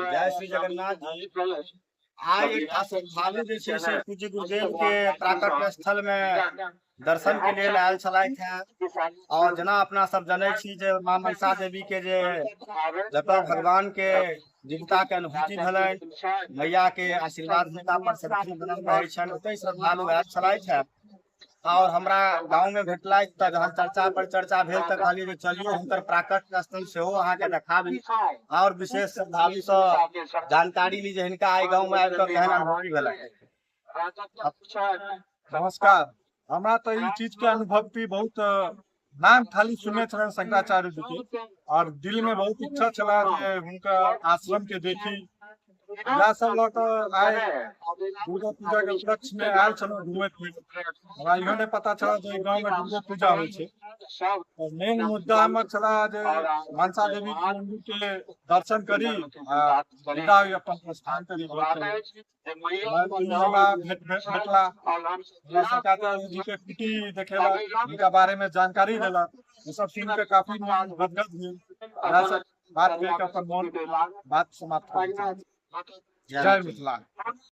जय श्री जगन्नाथ जी। आइ एकटा श्रद्धालु जे छै से पूज्य गुरुदेव के प्राकट्य स्थल में दर्शन के लेल आयल छलथि हेँ। और जेना अपना सब जनै छी जे माँ मनसा देवी के जे जतऽ भगवान के जीविता के अनुभूति भेलनि, मैया के आशीर्वाद हुनका पर सदिखन बनल रहै छनि, ओतहि श्रद्धालु आयल छलथि हेँ। और हमरा गाँव में भेटलथि तऽ जहन चर्चा पर चर्चा भेल तऽ कहलियै जे चलियौ हुनकर प्राकट्य स्थल सेहो अहाँके देखाबी और विशेष श्रद्धालु सँ जानकारी ली जे हिनका आइ गाँव में आबि कऽ केहन अनुभूति भेलनि। नमस्कार। हमरा तऽ ई चीज के अनुभव भी बहुत नाम खाली सुनने छलहुँ शंकराचार्य जी के, और दिल में बहुत इच्छा छला जे हुनका आश्रम के देखी। इएह सब लऽ कऽ आइ दुर्गा पूजा के उपलक्ष्य में आयल छलहुँ घूमे फिरे। हमरा इहो नहि पता छल जे गाँव में दुर्गा पूजा होइ छै। मेन मुद्दा हमर छला जे मनसा देवी के मंदिर के दर्शन करी आ विदा होई अपन प्रस्थान करी। हमरा भेटला, हमरा शंकराचार्य जी के कुटी देखेलक, हुनका बारे में जानकारी देलक। ई सब सुनि के काफी मन गदगद भेल। इएह सब बात कहि के अपन मोन बात समाप्त करै छी। जय मिथिला।